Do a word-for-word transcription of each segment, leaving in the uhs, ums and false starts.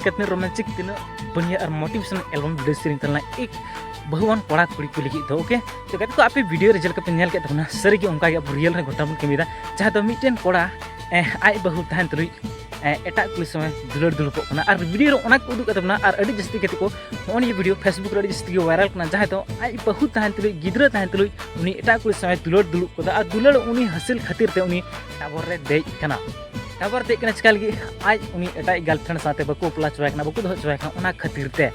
ᱠᱟᱛᱮ ᱨᱳᱢᱟᱱᱴᱤᱠ, ᱛᱤᱱᱟᱹᱜ ᱵᱟᱹᱲᱤᱭᱟ ᱟᱨ motivational album video ᱥᱮᱨᱮᱧ ᱛᱟᱦᱮᱸ ᱞᱮᱱᱟ ᱮᱠ ᱵᱟᱹᱦᱩᱣᱟᱱ ᱠᱚᱲᱟ ᱠᱩᱲᱤ ᱠᱚ ᱞᱟᱹᱜᱤᱫ ᱫᱚ, ᱳᱠᱮ? ᱛᱚ ᱜᱟᱛᱮ ᱠᱚ, ᱟᱯᱮ ᱵᱷᱤᱰᱤᱭᱳ ᱨᱮ ᱡᱮᱞᱮᱠᱟ ᱯᱮ ᱧᱮᱞ ᱠᱮᱫ ᱛᱟᱵᱚᱱᱟ, ᱥᱟᱹᱨᱤᱜᱮ ᱚᱱᱠᱟ ᱜᱮ ᱟᱵᱚ ᱨᱤᱭᱮᱞ ᱨᱮ ᱜᱷᱚᱴᱚᱱᱟ ᱵᱚᱱ ᱠᱟᱹᱢᱤᱭᱮᱫᱟ, ᱡᱟᱦᱟᱸ ᱫᱚ ᱢᱤᱫᱴᱮᱱ ᱠᱚᱲᱟ ᱮ, ᱟᱡ ᱵᱟᱹᱦᱩ ᱛᱟᱦᱮᱱ ᱛᱩᱞᱩᱡ ᱮ, ᱮᱴᱟᱜ ᱠᱩᱲᱤ ᱥᱚᱸᱜᱮ ᱫᱩᱞᱟᱹᱲ ᱫᱩᱞᱩᱯᱚᱜ ᱠᱟᱱᱟ᱾ ᱟᱨ ᱵᱷᱤᱰᱤᱭᱳ ᱨᱮ ᱚᱱᱟ ᱠᱚ ᱩᱫᱩᱜ ᱠᱟᱫ ᱛᱟᱵᱚᱱᱟ᱾ ᱟᱨ ᱟᱹᱰᱤ ᱡᱟᱹᱥᱛᱤ ᱜᱟᱛᱮ ᱠᱚ ᱱᱚᱜᱼᱚ ᱱᱤᱭᱟᱹ ᱵᱷᱤᱰᱤᱭᱳ ᱯᱷᱮᱥᱵᱩᱠ ᱨᱮ ᱟᱹᱰᱤ ᱡᱟᱹᱥᱛᱤ ᱜᱮ ᱵᱷᱟᱭᱨᱟᱞ ᱠᱟᱱᱟ, ᱡᱟᱦᱟᱸᱭ ᱫᱚ ᱟᱡ ᱵᱟᱹᱦᱩ ᱛᱟᱦᱮᱱ ᱛᱩᱞᱩᱡ, ᱜᱤᱫᱽᱨᱟᱹ ᱛᱟᱦᱮᱱ ᱛᱩᱞᱩᱡ ᱩᱱᱤ ᱮᱴᱟᱜ ᱠᱩᱲᱤ ᱥᱚᱸᱜᱮ ᱫᱩᱞᱟᱹᱲ ᱫᱩᱞᱩᱯ ᱠᱟᱫᱟ᱾ ᱟᱨ ᱫᱩᱞᱟᱹᱲ ᱩᱱᱤ ᱦᱟᱹᱥᱤᱞ ᱠᱷᱟᱹᱛᱤᱨ ᱛᱮ ᱩᱱᱤ ᱴᱟᱣᱟᱨ ᱨᱮ ᱫᱮᱡ ᱠᱟᱱᱟ᱾ ᱴᱟᱣᱟᱨ ᱫᱮᱡ ᱠᱟᱱᱟ ᱪᱤᱠᱟ ᱞᱟᱹᱜᱤᱫ? ᱟᱡ ᱩᱱᱤ ᱮᱴᱟᱜ ᱜᱟᱨᱞᱯᱷᱨᱮᱱᱰ ᱥᱟᱶᱛᱮ ᱵᱟᱠᱚ ᱵᱟᱯᱞᱟ ᱦᱚᱪᱚᱣᱟᱭ ᱠᱟᱱᱟ, ᱵᱟᱠᱚ ᱫᱚᱦᱚ ᱦᱚᱪᱚᱣᱟᱭ ᱠᱟᱱᱟ, ᱚᱱᱟ ᱠᱷᱟᱹᱛᱤᱨ ᱛᱮ᱾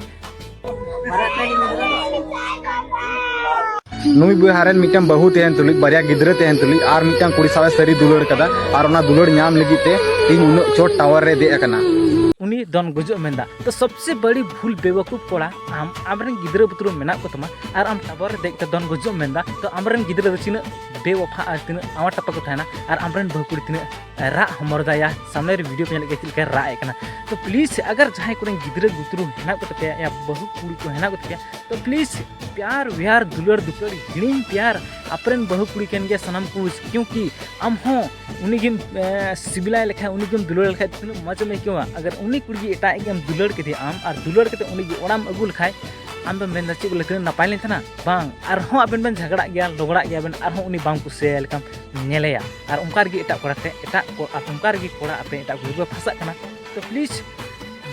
ᱱᱩᱭ ᱵᱚᱭᱦᱟ ᱨᱮᱱ ᱢᱤᱫᱴᱟᱝ ᱵᱟᱹᱦᱩ ᱛᱟᱦᱮᱱ ᱛᱩᱞᱩᱡ, ᱵᱟᱨᱭᱟ ᱜᱤᱫᱽᱨᱟᱹ ᱛᱟᱦᱮᱱ ᱛᱩᱞᱩᱡ, ᱟᱨ ᱢᱤᱫᱴᱟᱝ ᱠᱩᱲᱤ ᱥᱟᱶ ᱮ ᱥᱟᱹᱨᱤ ᱫᱩᱞᱟᱹᱲ ᱠᱟᱫᱟ, ᱟᱨ ᱚᱱᱟ ᱫᱩᱞᱟᱹᱲ ᱧᱟᱢ ᱞᱟᱹᱜᱤᱫ ᱛᱮ ᱛᱮᱦᱮᱧ ᱩᱱᱟᱹᱜ ᱪᱚᱴ ᱴᱟᱣᱟᱨ ᱨᱮ ᱫᱮᱡ ᱟᱠᱟᱱᱟ᱾ ᱩᱱᱤ ᱫᱚᱱ ᱜᱚᱡᱚᱜ ᱢᱮᱱᱫᱟ᱾ ᱛᱚ ᱥᱚᱵᱥᱮ ᱵᱟᱹᱲᱤ ᱵᱷᱩᱞ ᱵᱮᱣᱟᱠᱩᱯ ᱠᱚᱲᱟ, ᱟᱢ ᱟᱢᱨᱮᱱ ᱜᱤᱫᱽᱨᱟᱹ ᱵᱩᱛᱨᱩ ᱢᱮᱱᱟᱜ ᱠᱚ ᱛᱟᱢᱟ, ᱟᱨ ᱟᱢ ᱴᱟᱣᱟᱨ ᱨᱮ ᱫᱮᱡ ᱠᱟᱛᱮ ᱫᱚᱱ ᱜᱚᱡᱚᱜ ᱢᱮᱱᱫᱟ᱾ ᱛᱚ ᱟᱢᱨᱮᱱ ᱜᱤᱫᱽᱨᱟᱹ ᱫᱚ ᱛᱤᱱᱟᱹᱜ ᱵᱮᱣᱟᱯᱷᱟ ᱟᱨ ᱛᱤᱱᱟᱹᱜ ᱟᱣᱟ ᱴᱟᱯᱟ ᱠᱚ ᱛᱟᱦᱮᱱᱟ, ᱟᱨ ᱟᱢᱨᱮᱱ ᱵᱟᱹᱦᱩ ᱠᱩᱲᱤ ᱛᱤᱱᱟᱹᱜ ᱨᱟᱜ ᱦᱚᱢᱚᱨ ᱫᱟᱭᱟ, ᱥᱟᱢᱱᱮ ᱨᱮ ᱵᱷᱤᱰᱤᱭᱳ ᱯᱮ ᱧᱮᱞᱮᱫ ᱜᱮᱭᱟ ᱪᱮᱫ ᱞᱮᱠᱟᱭ ᱨᱟᱜ ᱮᱫ ᱠᱟᱱᱟ᱾ ᱛᱚ ᱯᱞᱤᱡ, ᱟᱜᱟᱨ ᱡᱟᱦᱟᱸᱭ ᱠᱚᱨᱮᱱ ᱜᱤᱫᱽᱨᱟᱹ ᱵᱩᱛᱨᱩ ᱦᱮᱱᱟᱜ ᱠᱚ ᱛᱟᱯᱮᱭᱟ ᱭᱟ ᱵᱟᱹᱦᱩ ᱠᱩᱲᱤ ᱠᱚ ᱦᱮᱱᱟᱜ ᱠᱚ ᱛᱟᱯᱮᱭᱟ, ᱛᱚ ᱯᱞᱤᱡ ᱯᱭᱟᱨ ᱣᱭᱟᱨ ᱫᱩᱞᱟᱹᱲ ᱫᱩᱯᱞᱟᱹᱲ ᱦᱤᱲᱤᱧ ᱯᱮ ᱭᱟᱨ, ᱟᱯᱮᱨᱮᱱ ᱵᱟᱹᱦᱩ ᱠᱩᱲᱤ ᱠᱟᱱ ᱜᱮᱭᱟ ᱥᱟᱱᱟᱢ ᱠᱩᱪ, ᱠᱤᱭᱩᱸᱠᱤ ᱟᱢ ᱦᱚᱸ ᱩᱱᱤ ᱜᱮᱢ, ᱮ, ᱥᱤᱵᱤᱞᱟᱭ ᱞᱮᱠᱷᱟᱱ, ᱩᱱᱤ ᱜᱮᱢ ᱫᱩᱞᱟᱹᱲ ᱞᱮᱠᱷᱟᱱ ᱛᱤᱱᱟᱹᱜ ᱢᱚᱡᱽ ᱮᱢ ᱟᱹᱭᱠᱟᱹᱣᱟ᱾ ᱟᱜᱟᱨ ᱩᱱᱤ ᱠᱩᱲᱤ ᱜᱮ ᱮᱴᱟᱜ ᱜᱮᱢ ᱫᱩᱞᱟᱹᱲ ᱠᱮᱫᱮᱭᱟ ᱟᱢ, ᱟᱨ ᱫᱩᱞᱟᱹᱲ ᱠᱟᱛᱮ ᱩᱱᱤ ᱜᱮ ᱚᱲᱟᱜ ᱮᱢ ᱟᱹᱜᱩ ᱞᱮᱠᱷᱟᱱ, ᱟᱢ ᱫᱚᱢ ᱢᱮᱱᱫᱟ ᱪᱮᱫ ᱵᱚᱞᱮ ᱛᱤᱱᱟᱹᱜ ᱱᱟᱯᱟᱭ ᱞᱤᱧ ᱛᱟᱦᱮᱱᱟ? ᱵᱟᱝ, ᱟᱨᱦᱚᱸ ᱟᱵᱮᱱ ᱵᱮᱱ ᱡᱷᱟᱜᱽᱲᱟᱜ ᱜᱮᱭᱟ, ᱞᱚᱜᱽᱲᱟᱜ ᱜᱮᱭᱟ ᱵᱮᱱ, ᱟᱨᱦᱚᱸ ᱩᱱᱤ ᱵᱟᱝ ᱠᱩᱥᱤᱭᱟᱭ ᱞᱮᱠᱟᱢ ᱧᱮᱞᱮᱭᱟ᱾ ᱟᱨ ᱚᱱᱠᱟ ᱨᱮᱜᱮ ᱮᱴᱟᱜ ᱠᱚᱲᱟ ᱴᱷᱮᱱ, ᱮᱴᱟᱜ ᱠᱚ-, ᱟᱨ ᱚᱱᱠᱟ ᱨᱮᱜᱮ ᱠᱚᱲᱟ ᱟᱯᱮ ᱮᱴᱟᱜ ᱠᱩᱲᱤ ᱠᱚ ᱯᱷᱟᱸᱥᱟᱜ ᱠᱟᱱᱟ᱾ ᱛᱚ ᱯᱞᱤᱡ,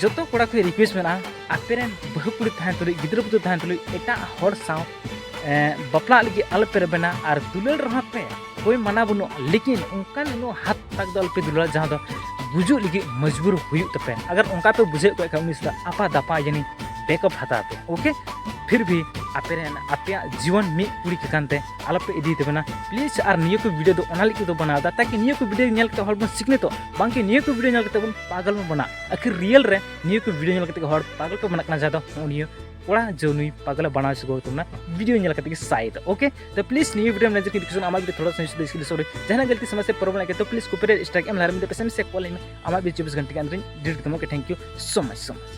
ᱡᱚᱛᱚ ᱠᱚᱲᱟ ᱠᱚ ᱨᱤᱠᱩᱭᱮᱥᱴ ᱢᱮᱱᱟᱜᱼᱟ, ᱟᱯᱮᱨᱮᱱ ᱵᱟᱹᱦᱩ ᱠᱩᱲᱤ ᱛᱟᱦᱮᱱ ᱛᱩᱞᱩᱡ, ᱜᱤᱫᱽᱨᱟᱹ ᱯᱤᱫᱽᱨᱟᱹ ᱛᱟᱦᱮᱱ ᱛᱩᱞᱩᱡ ᱮᱴᱟᱜ ᱦᱚᱲ ᱥᱟᱶ, ᱮ, ᱵᱟᱯᱞᱟᱜ ᱞᱟᱹᱜᱤᱫ ᱟᱞᱚᱯᱮ ᱨᱮᱵᱮᱱᱟ᱾ ᱟᱨ ᱫᱩᱞᱟᱹᱲ ᱨᱮᱦᱚᱸ ᱯᱮ, ᱠᱳᱭ ᱢᱟᱱᱟ ᱵᱟᱹᱱᱩᱜᱼᱟ, ᱞᱮᱠᱤᱱ ᱚᱱᱠᱟᱱ ᱩᱱᱟᱹᱜ ᱦᱟᱫ ᱛᱟᱠ ᱫᱚ ᱟᱞᱚᱯᱮ ᱫᱩᱞᱟᱹᱲᱟ ᱡᱟᱦᱟᱸ ᱫᱚ ᱜᱩᱡᱩᱜ ᱞᱟᱹᱜᱤᱫ ᱢᱚᱡᱽᱵᱩᱨ ᱦᱩᱭᱩᱜ ᱛᱟᱯᱮ᱾ ᱟᱜᱟᱨ ᱚᱱᱠᱟ ᱯᱮ ᱵᱩᱡᱷᱟᱹᱣᱮᱫ ᱠᱚᱣᱟ ᱠᱷᱟᱱ ᱩᱱᱤ ᱥᱟᱞᱟᱜ ᱟᱯᱟ ᱫᱟᱯᱟ ᱡᱟᱹᱱᱤ ᱵᱮᱠᱟᱯ ᱦᱟᱛᱟᱣ ᱯᱮ, ᱳᱠᱮ? ᱯᱷᱤᱨ ᱵᱷᱤ ᱟᱯᱮᱨᱮᱱ, ᱟᱯᱮᱭᱟᱜ ᱡᱤᱭᱚᱱ ᱢᱤᱫ ᱠᱩᱲᱤ ᱪᱮᱛᱟᱱ ᱛᱮ ᱟᱞᱚᱯᱮ ᱤᱫᱤᱭ ᱛᱟᱵᱮᱱᱟ ᱯᱞᱤᱡ᱾ ᱟᱨ ᱱᱤᱭᱟᱹ ᱠᱚ ᱵᱷᱤᱰᱤᱭᱳ ᱫᱚ ᱚᱱᱟ ᱞᱟᱹᱜᱤᱫ ᱫᱚ ᱵᱮᱱᱟᱣ ᱮᱫᱟ, ᱛᱟᱠᱤ ᱱᱤᱭᱟᱹ ᱠᱚ ᱵᱷᱤᱰᱤᱭᱳ ᱧᱮᱞ ᱠᱟᱛᱮ ᱦᱚᱲ ᱵᱚᱱ ᱥᱤᱠᱷᱱᱟᱹᱛᱚᱜ, ᱵᱟᱝᱠᱤ ᱱᱤᱭᱟᱹ ᱠᱚ ᱵᱷᱤᱰᱤᱭᱳ ᱧᱮᱞ ᱠᱟᱛᱮ ᱵᱚᱱ ᱯᱟᱜᱚᱞ ᱵᱚᱱ ᱵᱮᱱᱟᱜ᱾ ᱟᱹᱠᱷᱤᱨ ᱨᱤᱭᱮᱞ ᱨᱮ ᱱᱤᱭᱟᱹ ᱠᱚ ᱵᱷᱤᱰᱤᱭᱳ ᱧᱮᱞ ᱠᱟᱛᱮ ᱦᱚᱲ ᱯᱟᱜᱚᱞ ᱠᱚ ᱵᱮᱱᱟᱜ ᱠᱟᱱᱟ, ᱡᱟᱦᱟᱸ ᱫᱚ ᱱᱚᱜᱼᱚ ᱱᱤᱭᱟᱹ ᱠᱚᱲᱟ ᱡᱮ ᱱᱩᱭ ᱯᱟᱜᱚᱞᱮ ᱵᱮᱱᱟᱣ ᱦᱚᱪᱚ ᱛᱟᱵᱚᱱᱟ ᱵᱷᱤᱰᱤᱭᱳ ᱧᱮᱞ ᱠᱟᱛᱮ ᱜᱮ ᱥᱟᱭ ᱫᱚ, ᱳᱠᱮ? ᱛᱚ ᱯᱞᱤᱡ ᱱᱤᱭᱟᱹ ᱵᱷᱤᱰᱤᱭᱳ ᱧᱮᱞ ᱡᱚᱠᱷᱚᱱ ᱰᱤᱥᱠᱨᱤᱯᱥᱚᱱ ᱟᱢᱟᱜ ᱵᱷᱤᱰᱤᱭᱳ ᱛᱷᱚᱲᱟ ᱥᱟᱺᱜᱤᱧ ᱥᱮ ᱰᱤᱥᱠᱨᱤᱯᱥᱚᱱ ᱨᱮ ᱡᱟᱦᱟᱱᱟᱜ ᱜᱟᱹᱞᱛᱤ ᱥᱚᱢᱚᱥᱥᱟ ᱯᱨᱚᱵᱞᱮᱢ ᱟᱜᱮ ᱛᱚ ᱯᱞᱤᱡ ᱠᱚᱯᱤᱨᱟᱭᱤᱴ ᱥᱴᱨᱟᱭᱤᱠ ᱮᱢ ᱞᱟᱦᱟᱨᱮ ᱢᱤᱫ ᱯᱮᱥᱮᱱᱴ ᱥᱮ ᱠᱚᱞ ᱟᱹᱧ ᱢᱮ, ᱟᱢᱟᱜ ᱵᱷᱤᱰᱤᱭᱳ ᱪᱚᱵᱵᱤᱥ ᱜᱷᱚᱱᱴᱟ ᱜᱮ ᱟᱱᱫᱨᱤᱧ ᱰᱤᱞᱤᱴ ᱠᱟᱛᱟᱢᱟ᱾ Okay, thank you so much, so much.